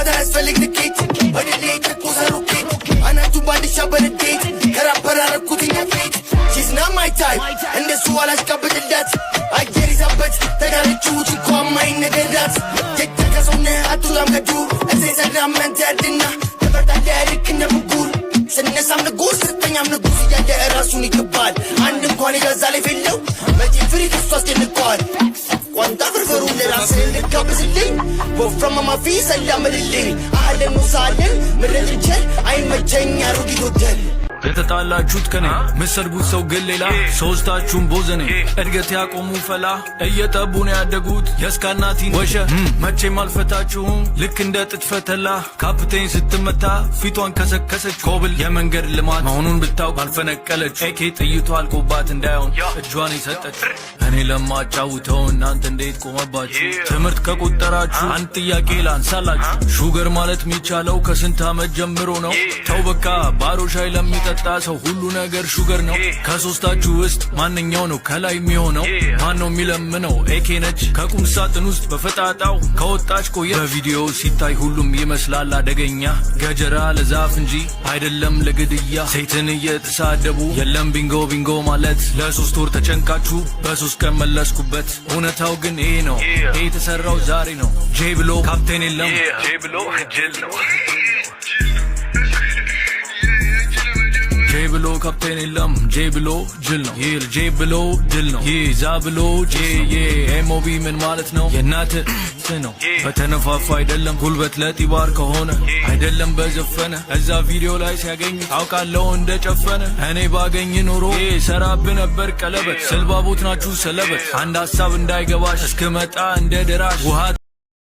ለመግባት አያስፈልግ ትኬት። በድሌ የተኮሰ ሮኬት አናቱን ባንድሻ በንዴት ከራፐር አረኩትኝ አትሌት። She's not my type፣ እንደሱ አላሽቃብጥላት። አየር ይዛበት ተጋረችው እንኳን ማይነገራት። የጨቀሰውነ አትወጣም ከዱር። እዚህ ሰራም ያንተ ያድና ትበርታለህ ልክ እንደ ብጉር። ስነሳም ንጉስ ስተኛም ንጉስ እያለ ራሱን ይገባል። አንድ እንኳን የገዛ ላይ የለው መቼ ፍሪ ከሱ አስደንቀዋል። ቋንጣ ፍርፍሩ ለራስህ ልጋብዝልኝ፣ ወፍራም ማፊ ሰላምልልኝ። አህለን ወሳለን ምረጥ እንችል አይመቸኝ አሮጊት ሆቴል። የተጣላችሁት ከኔ፣ ምሰድቡት ሰው ግን ሌላ። ሶስታችሁም ቦዘኔ እድገት ያቆሙ ፈላ እየጠቡ ነው ያደጉት። የስካናቲን ወሸ መቼም አልፈታችሁም ልክ እንደ ጥጥ ፈተላ። ካፕቴን ስትመታ ፊቷን ከሰከሰች። ኮብል የመንገድ ልማት መሆኑን ብታውቅ አልፈነቀለች። ኤኬ ጥይቷ አልቆባት እንዳይሆን እጇን የሰጠች። እኔ ለማጫውተው እናንተ እንዴት ቆመባችሁ? ትምህርት ከቆጠራችሁ አንድ ጥያቄ ላንሳላችሁ። Sugar ማለት የሚቻለው ከስንት ዓመት ጀምሮ ነው? ተው በቃ፣ ባሮ ሻይ ለሚጠጣ ሰው ሁሉ ነገር sugar ነው። ከሶስታችሁ ውስጥ ማንኛው ነው ከላይ የሚሆነው? ማን ነው የሚለምነው? ኤኬ ነች ከቁም ሳጥን ውስጥ በፈጣጣው ከወጣች ቆየ። በቪዲዮ ሲታይ ሁሉም ይመስላል አደገኛ። ገጀራ ለዛፍ እንጂ አይደለም ለግድያ። ሴትን እየተሳደቡ የለም ቢንጎ ቢንጎ ማለት። ለ3 ወር ተጨንቃችሁ በ3 ቀን መለስኩበት። እውነታው ግን ይሄ ነው። ይሄ የተሰራው ዛሬ ነው። ጄ ብሎ ካፕቴን የለም። ጄ ብሎ ጅል ነው። ጄ ብሎ ካፕቴን የለም። ጄ ብሎ ጅል ነው። ይህ ጄ ብሎ ድል ነው። ይህ ዛ ብሎ ጄ ኤሞቢ ምን ማለት ነው? የእናት ነው። በተነፋፋ አይደለም፣ ጉልበት ለጢባር ከሆነ አይደለም በዘፈነ። እዛ ቪዲዮ ላይ ሲያገኝ አውቃለሁ እንደጨፈነ። እኔ ባገኝ ኖሮ ሰራብ ነበር ቀለበት። ስልባቦት ናችሁ ሰለበት። አንድ ሀሳብ እንዳይገባሽ እስክመጣ እንደ ደራሽ ውሃ።